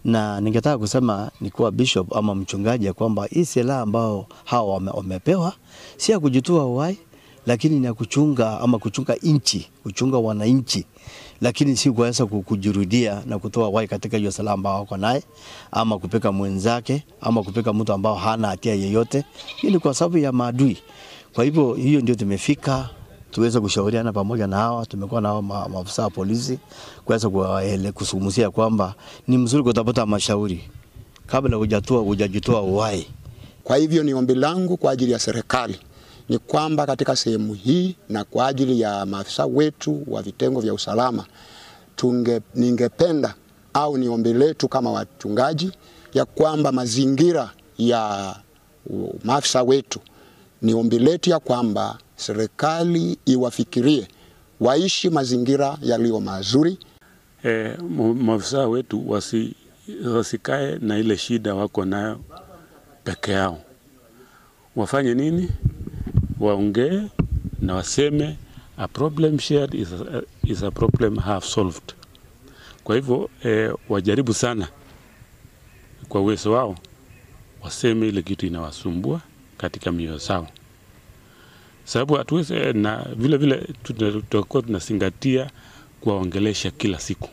Na ningetaka kusema ni kuwa bishop ama mchungaji ya kwamba hii silaha ambao hawa wamepewa si ya kujitoa uhai, lakini ni ya kuchunga ama kuchunga nchi, kuchunga wananchi, lakini si kuweza kujirudia na kutoa uhai katika hiyo silaha ambao wako naye, ama kupika mwenzake ama kupika mtu ambao hana hatia yeyote. Hii ni kwa sababu ya maadui. Kwa hivyo hiyo ndio tumefika tuweze kushauriana pamoja na hawa. Tumekuwa na hawa maafisa wa polisi kuweza kuzungumzia kwamba ni mzuri kutafuta mashauri kabla hujajitoa uhai. Kwa hivyo ni ombi langu kwa ajili ya serikali ni kwamba katika sehemu hii na kwa ajili ya maafisa wetu wa vitengo vya usalama, ningependa au ni ombi letu kama wachungaji ya kwamba mazingira ya maafisa wetu, ni ombi letu ya kwamba serikali iwafikirie waishi mazingira yaliyo mazuri. Maafisa wetu wasikae na ile shida wako nayo peke yao. Wafanye nini? Waongee na waseme a problem shared is a problem half solved. Kwa hivyo wajaribu sana kwa uwezo wao waseme ile kitu inawasumbua katika mioyo zao. Sababu hatuwezi, na vile vile tutakuwa tunazingatia kuwaongelesha kila siku.